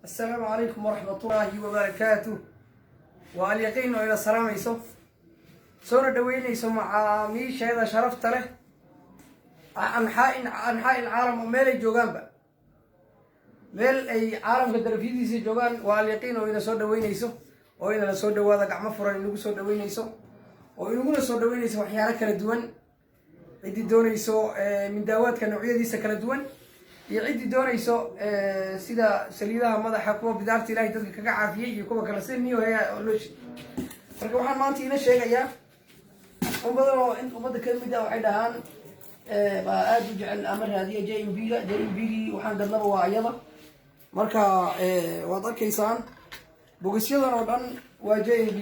Assalaamu calaykum waraxmatullaahi wabarakaatuh. Waa Alyaqiin oo ila salaamayso, soona dhaweynayso macaamiisheeda sharafta leh anxaa il caalam oo meelay joogaanba, meel ay caalamka darafyadiisa joogaan. Waa Alyaqiin oo ina soo dhaweynayso oo inala soo dhawaada, gacmo furan inagu soo dhaweynayso oo inaguna soo dhaweynayso waxyaalo kala duwan. Ciddii doonayso mindaawaadka noocyadiisa kala duwan iyo ciddii doonayso sida saliidaha madaxa, kuwa bidaarta Ilahay dadka kaga caafiyey iyo kuwa kale sida Neo Hair Lotion. Marka waxaan maanta ina sheegayaa, un badan oo in ummadda kamid ah waxay dhahaan baa aada u jecel ama raadiya JMB ga. JMB gii waxaan gadnaba waa iyada. Marka waad arkaysaan bogisyadan oo dhan waa JMB.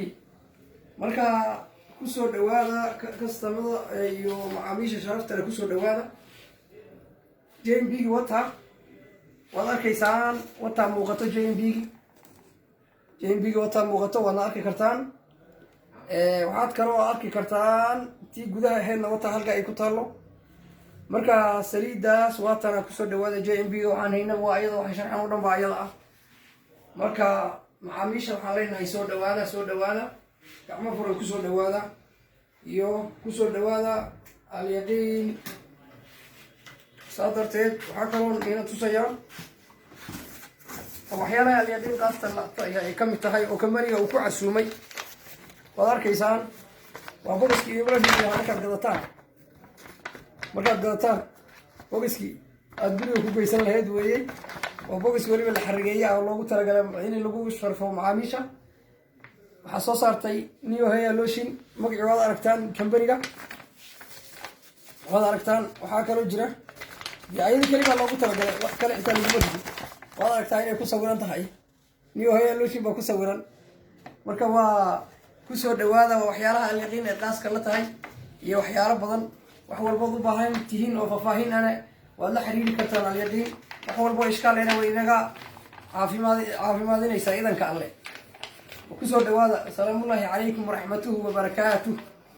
Marka kusoo dhawaada, kastamada iyo macaamiisha sharafta leh, kusoo dhawaada JMB gi. Wata, waad arkaysaan, wataa muuqato JMB gi. JMB gi wataa muuqato, waadna arki kartaan. Waxaad kaloo arki kartaan tii gudaha ahaydna, wataa halka ay ku taallo. Marka saliidaas waatana, kusoo dhawaada JMB ga. Waxaan haynaba waa iyada, waxa sharxan o dhan baa iyada ah. Marka macaamiisha waxaan leenahay soo dhawaada, soo dhawaada, gacmo furan kusoo dhawaada iyo kusoo dhawaada Alyaqiin. Saa darteed waxaa kaloo ina tusayaa oo waxyaalaha Alyaqiin qaasta ay ka mid tahay oo company-ga uu ku casuumay. Waad arkaysaan, waa bogiskii iyo markaad gadataan, markaad gadataan bogiskii aada guriga ku geysan lahayd weeyey. Oo bogis weliba la xarigeeya oo loogu talagalay in lagu sharfo macaamiisha. Waxaa soo saartay Neo Hair Lotion, magacii waad aragtaan, company-ga waad aragtaan. Waxaa kaloo jira ayada keligaa loogu talagalay, wax kale xitaa laguma ridi. Waad aragtaa inay ku sawiran tahay Neo Hair Lotion baa ku sawiran. Marka waa kusoo dhawaada, waa waxyaalaha Alyaqiin ay qaaska la tahay iyo waxyaalo badan. Wax walbood u baahan tihiin oo faahfaahin ane waad la xiriiri kartaan Alyaqiin. Wax walbo ishkaalena way inaga caafimaadinaysaa idanka Alle. Kusoo dhawaada. Asalaamullaahi calaykum waraxmatuhu wabarakaatuh.